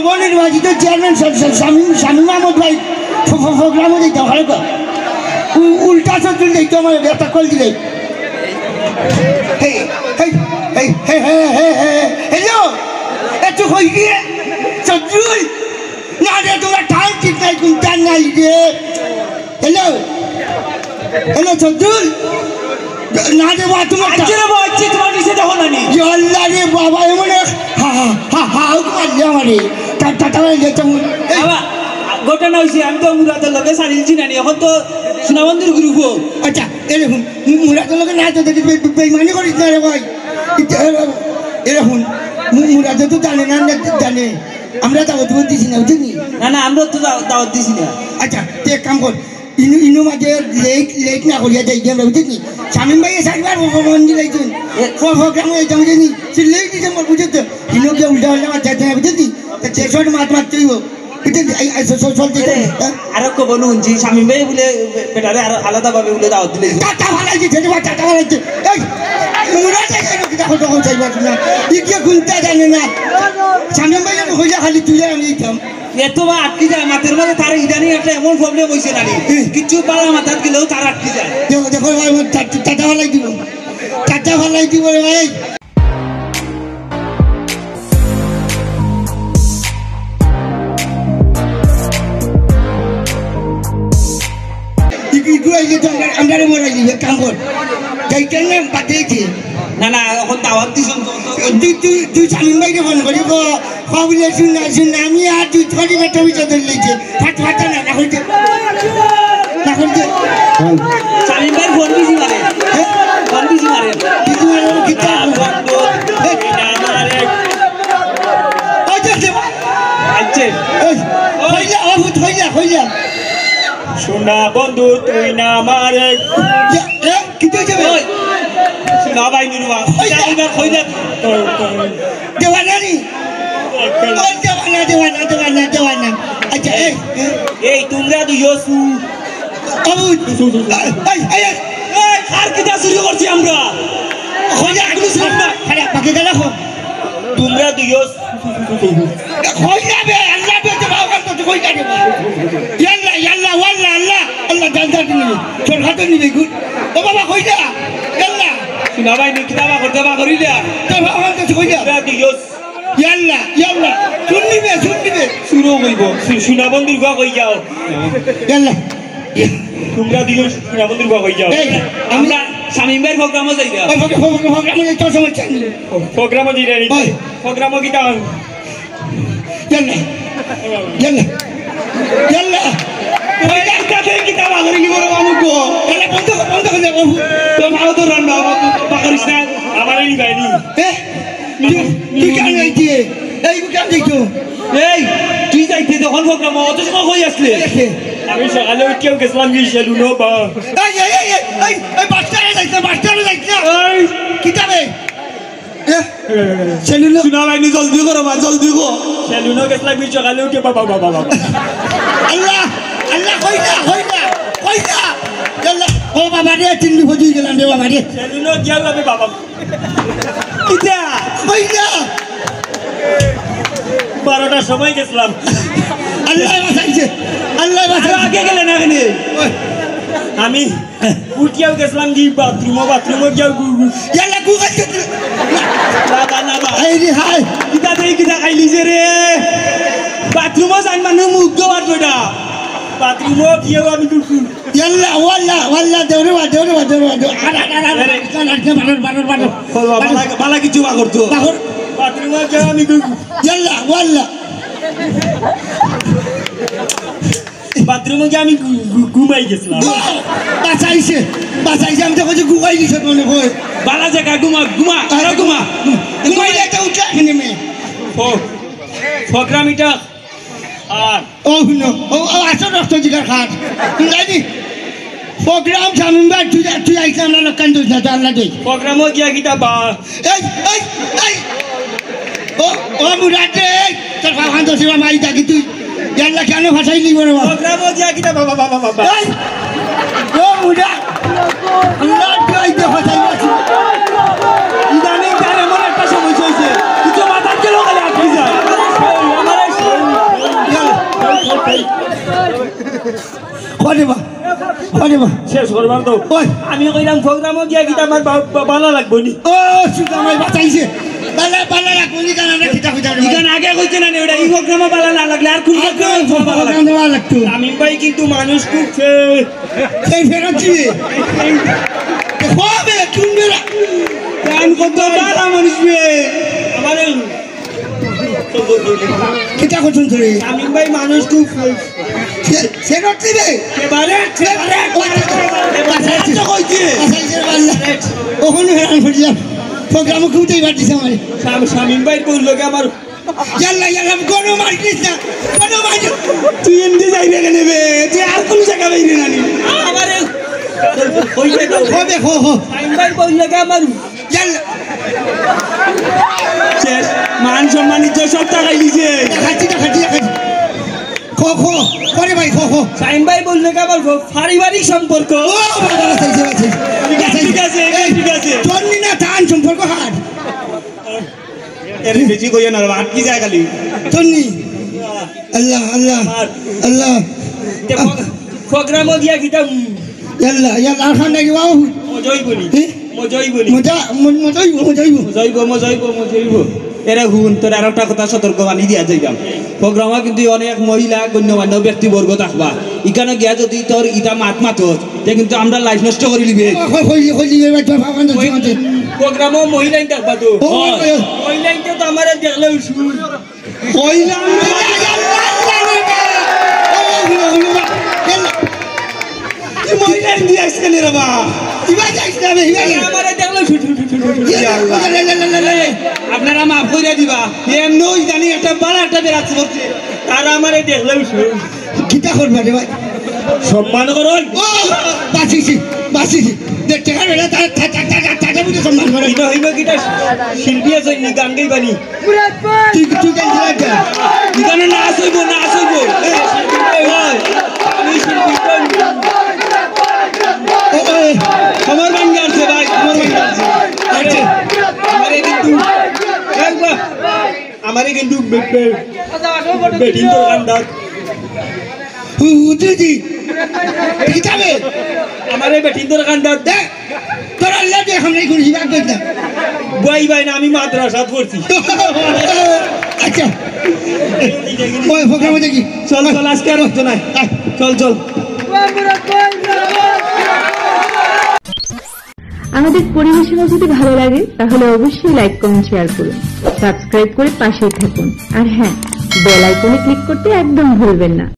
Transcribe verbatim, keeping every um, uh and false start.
বনের বাড়িতে চেয়ারম্যান শামীম, শামীম আহমদ ভাই প্রোগ্রামো যাইতাম, ভালো তো। উল্টা চতুর যাইতো আমার একটা কল দিলে। হ্যালো, একটু কই গিয়ে চতুর। না রে, তোমার টাইম ঠিক নাই, কোনটা নাই রে। হ্যালো, হ্যালো চতুর। না রে বা, তোমার আচ্ছা রে বা, আচ্ছা, তোমার নিচে দেখো না নি। ইয়া আল্লাহ রে বাবা, এমন এক হা, হা, হা, হা, ও মারলে আমারে। টা-, টা-, টা-, এই যে তেমন, এই বাবা, ঘটনা হইছে, আমি তো মুরাদর লগে সারিলছি না নি, এখন তো সোনাবন্ধুর গ্রুপ। আচ্ছা, এরে হুন, মু-, মুরাদর লগে না তো দেখি বে-, বে-, বেইমানি করিস না রে ভাই। এরে, এরে হুন, মু-, মুরাদে তো জানে না, না জানে। আমরা দাওয়াত দিছি না, বুঝলি? না, না, আমরা তো দাও-, দাওয়াত দিছি না। আচ্ছা, তুই এক কাম কর, ইনু, ইনু মাঝে লেট, লেট না করিয়া যাই গিয়া আমরা, বুঝলি? শামীম ভাই চাইরবার ফো-, ফো-, ফোন দিলাইছইন। ফো-, প্রোগ্রামো যাইতাম, বুঝলি? সে লেট দিছে আমার, বুঝলি তো? ইনু গিয়া উল্টা পাল্টা মাত যাইতে না, বুঝলি? তা যে শর্ট মাত মাততে হইব, বুঝলি? এই, এই, চল, চল, চল, যাইতাম, এরে, হ্যাঁ? আরো কো বলুন জি, শামীম ভাই বলে বে-, বেটারে আরো আলাদা ভাবে বলে দাওয়াত দিলে। টাটা ভালাই দিছে, রে ভাই, টাটা ভালাই দিছে। এই, মুরাদ যাই, এই, কিতা কথা কইছে, এই মাত না। ই কি গুনতে জানে না। শামীম ভাই, আমি কইলা খালি তুই আর আমি যাইতাম। এত বা আটকি যায়, মাতের মাঝে তার ইদানিং একটা এমন প্রবলেম হইছে না নি। হুম। কিচ্ছু বালা মাথাত গেলেও তার আটকি যায়। দেখো, দেখো, ভাই, আমার টা-, টাটা ফালাই দিব। টাটা ফালাই দিব রে ভাই। ইগু, ইগু আইলে তো আমরা, আমরারে মরাই দিবে, কাম কর। যাইতে না, বাদ দিয়ে দে। না, না, এখন দাওয়াত দিছইন তো, তো। তুই, তুই, তুই শামীম ভাইরে ফোন করি, ক, ক বুলে, "শুন না, শুন না, আমি আর দুই ছয় মিনিট ভিতরে ধরে লইছে।" ফাট, ফাটা না, না হইতে। না হইতে। শামীম ভাই ফোন বিজি মারে। হ্যাঁ? ফোন বিজি মারে। বিজি মারে, ও কিতা? এই। ওই যে, যে। আচ্ছা। এই, কইলা, ও ভূত, কইলা, কইলা। সোনা বন্ধু, তুই না আমারে। এ, এ, কিতা হইছে বে? ওই, সোনা ভাই নুরুয়া। কইলা। কইলা, কইলা। দেওয়ানা নি? ওই দেওয়ানা, দেওয়ানা, দেওয়ানা, দেওয়ানা। আচ্ছা, এই, এই। এই, তোমরা দুইও সু- আবু, এই, এই, এই, এই। এই, কার কিতা চুরি করছি আমরা? কইলা, এখনো শুনলাম না। আরে, বাকি গেল এখন। তোমরা দুইও কইলা বে, আল্লাহ বে, তো বাবা তো কইলা রে বাবা। ইয়াল্লা, ইয়াল্লা, ওয়াল্লা, আল্লাহ, আল্লাহ জান জান নিবে। তোর হাতে নিবে গুড। ও বাবা কইলা, ইয়াল্লা। সোনা ভাই, নি কিতা বা করতে বা করিলা? তোর বাবা তো কইলা। তোমরা দুইও ইয়াল্লা, ইয়াল্লা। শুনবি বে, শুনবি বে। শুরু হইব। সু-, সোনা বন্ধুর গা কই যাও। ইয়াল্লা। তোমরা দুইও সোনা বন্ধুর গা কই যাও। এই, আমি আমরা শামীম ভাইর প্রোগ্রামও যাই না। ওই প্রোগ্রাম, প্রোগ্রাম, প্রোগ্রামে যাই, তোর সময় চাই। প্রোগ্রামও যাই না নি। ওই। প্রোগ্রামও কিতা? ইয়াল্লা। ইয়াল্লা। ইয়াল্লা। ওই একটা থেকে কিতা বাগরি কি বড় মানুষ গো। ইয়াল্লা, বন্ধ কর, বন্ধ কর, বন্ধ কর। তো মাও তো রান্না, বাগরিস না। আমারে নিবাইনি। এ? তুই, তুই কেন যাইতে? এই, তুই কেন যাইতো? এই, তুই যাইতে তখন প্রোগ্রাম, অত সময় কই আসলে? এই আছে। আমি সকালে উঠিয়াও গেছিলাম কি সেলুনো বা। এই, এই, এই, এই, এই, এই, বাস স্ট্যান্ডে যাইতে, বাস স্ট্যান্ডে যাইতে। এই। কিতাবে? এ? সেলুনো। সোনা ভাই, নি জলদি করো বা, জলদি গো। সেলুনো গেছিলাম কি সকালে উঠে বাবা, বাবা, বাবা। আল্লাহ, আল্লাহ, কই না, কই না, কই না। আল্লাহ, ও বাবা রে, তিন দিন হয়ে গেলাম রে বাবা রে। সেলুনো গিয়া আমি বাবা। কিতা? কই না? বারোটার সময় গেছিলাম। আল্লাহ বাঁচাইছে, আল্লাহ বাঁচাইছে। আরো আগে গেলে না কেনে? ওই। আমি উঠিয়াও গেছিলাম কি বাথরুমও, বাথরুমও গিয়াও গু, গু। ইয়াল্লা, গু খাইছে তুই। না, না, না, না। এই রে, হায়। কিতা দেই, কিতা খাইলিছে রে? বাথরুমও যাইন মানুষ মুখ ধোয়ার বেটা। বাথরুমও গিয়াও আমি গু, গু। ইয়াল্লা, ওয়াল্লা, ওয়াল্লা, দেওরে বা, দেওরে বা, দেওরে বা, দেওরে। আর, আর, আর, আর, আরে। আর, আর, আর, বারো, বারো, বারো। ও, বালা, বালা কিছু বা করতো। বারো। বাথরুমও গিয়া আমি ঘু-, ইয়াল্লা, ওয়াল্লা। বাথরুমে গিয়া আমি ঘু-, ঘু-, ঘুমাই গেছিলাম। ও, বাঁচাইছে, বাঁচাইছে, আমি তো কইছি ঘুমাই গেছে মনে হয়। বালা জাগা ঘুমা, ঘুমা, আরে আরে ঘুমা। ঘুমাইলে তো উঠে এখানে মেয়ে। ও, প্রোগ্রাম এটা। আর ও হুনো, ও, ও, আসো রক্ত জিগার খাট। তুমি যাইনি? প্রোগ্রাম শামিম ভাই, তুই যা, তুই আইস না, আমরা লোক কান দিস না, তো আল্লাহ দিস। প্রোগ্রামও গিয়া কিতা বা? এই, এই, এই। ও, ও মুরাদ রে, এই, তোর বাবা তো সেবা মারি থাকি তুই। ইয়াল্লা কেন ভাষাই নিব রে বাবা? প্রোগ্রামও গিয়া কিতা বাবা, বাবা, বাবা? এই, ও মুরাদ। মুরাদ, তুই এই যে ভাষাই মারছিস। ইদানিং তার এমন একটা সমস্যা হইছে, কিছু মাথার গেলেও খালি আটকে যায়। এই, আমার এই আরে বা, আরে বা। শেষ করবার তো। ওই। আমি কইলাম, প্রোগ্রামো গিয়া কিতা আমার বা-, বা-, বালা লাগবো নি? ও, সুজা ভাই বাঁচাইছে। বালা, বালা লাগবো নি, কারণ আমরা কিতা কইতাম রে ভাই? ইখান আগে কইতে না নি, ওটা এই প্রোগ্রামো বালা না লাগলে আর কোন আর প্রোগ্রামো কোন বালা লাগবো? প্রোগ্রামো বালা লাগতো? শামীম ভাই কিন্তু মানুষ খুব সে-, সেই ফেরত দিবে। এই, এই। এ, হবে, কোন বেলা? গান কত বালা মানুষ বে। আমার ওই কিতা করছুন তোরে? শামীম ভাই মানুষ খুব সে-, সে রক্তি রে। এবারে, এবারে, এবারে, এবারে তো কইছি। আচ্ছা, আচ্ছা, আচ্ছা, আল্লাহ। ওখানে হেরান হয়ে যাম। প্রোগ্রামও খুব তো এবার দিছে আমারে। শাম-, শামীম ভাই বললো কি আমার ইয়াল্লা, ইয়াল্লা, কোনো মার দিস না, কোনো মার দিস না। তুই এমনি যাইবে কেন বে? তুই আর কোন জায়গা বাইরে না নি? আমারে কইতে দাও। হবে, হো, হো। শামীম ভাই বললো কি আমার ইয়াল্লা। শেষ। মান সম্মান ইজ্জত সব টাকাই দিছে। দেখাচ্ছি, দেখাচ্ছি, দেখাচ্ছি। খো, খো, করে ভাই, খো, খো। শামীম ভাই বললো কি আমার পারিবারিক সম্পর্ক। ও, বাবা, বাবা, চাইছে, বাবা, চাইছে। ঠিক আছে, ঠিক আছে, এই, ঠিক আছে। চন্নি না, তান সম্পর্ক হার। এর বেশি কইও না রে, আটকি যায় খালি। চন্নি। আল্লাহ, আল্লাহ, আর আল্লাহ। তে প্রো-, প্রোগ্রামও গিয়া কিতা, উম, ইয়াল্লা, ইয়াল্লা, আর খান নাকি বাবু? মজা অইবো নি? হে? মজা অইবো নি? মজা, ম-, মজা অইবো, মজা অইবো। মজা অইবো, মজা অইবো, মজা অইবো। এরা হুন, তোর আরো একটা কথা সতর্ক বাণী দিয়া যাইলাম। প্রোগ্রামও কিন্তু অনেক মহিলা, গণ্যমান্য ব্যক্তিবর্গ থাকবা। ইখানো গিয়া যদি তোর ইতা মাত মাতস, তে কিন্তু আমরা লাইফ নষ্ট করি লিবে। ও, কই, কই, কই, কই, কই, কই, কই, কই, কই। প্রোগ্রামও মহিলাইন থাকবা তো। ও, ও, ও। মহিলাইন তো আমারে দেখলেও শুন। কইলাম না। কি মহিলাইন দিয়া আইসকে রে বা? ইবা যাইস না বে, ইবা যাইস। আমারে দেখলেও শুন, শুন, শুন, শুন, শুন। ইয়া আল্লাহ। আপনারা মাফ কইরা দিবা। এমনই জানি একটা বালা একটা বেরাত করছে। তারা আমারে দেখলেও শুন। কিতা করবা রে ভাই? সম্মান করুন। ও, বাঁচিছি, বাঁচিছি। দেখ, টেকা বেটা, তা, তা, তা, তা, তা, তা বুঝে সম্মান করুন। ইনো হইল কিতা শিল্পী আছে, নি গান গাইবানি। তুই, তুই গান গাইবা? ইখানো নাচ অইবো, নাচ অইবো। এ, শিল্পী কই? ওই, আমি শিল্পী কই? ও, ওই। আমার গান গাইছে ভাই, আমার গান গাইছে। আচ্ছা। আমারে কিন্তু, একবার আমারে কিন্তু বে-, বে-, বেটিন্তর কান্দাত। হু, হু, তুই কি? তুই কি যাবে? আমারে বেটিন্তর কান্দাত। দে, তোর আল্লাহ যে এখন এই করিস, বাদ দে। ভাই, ভাই, না, আমি মাদ্রাসাত পড়ছি। আচ্ছা। ওই, প্রোগ্রামে দেখি। চল, চল, আজকে আর হতো না। আয়। চল, চল। আমাদের পরিবেশনা যদি ভালো লাগে, তাহলে অবশ্যই লাইক, কমেন্ট, শেয়ার করুন, সাবস্ক্রাইব করে পাশেই থাকুন। আর হ্যাঁ, বেল আইকনে ক্লিক করতে একদম ভুলবেন না।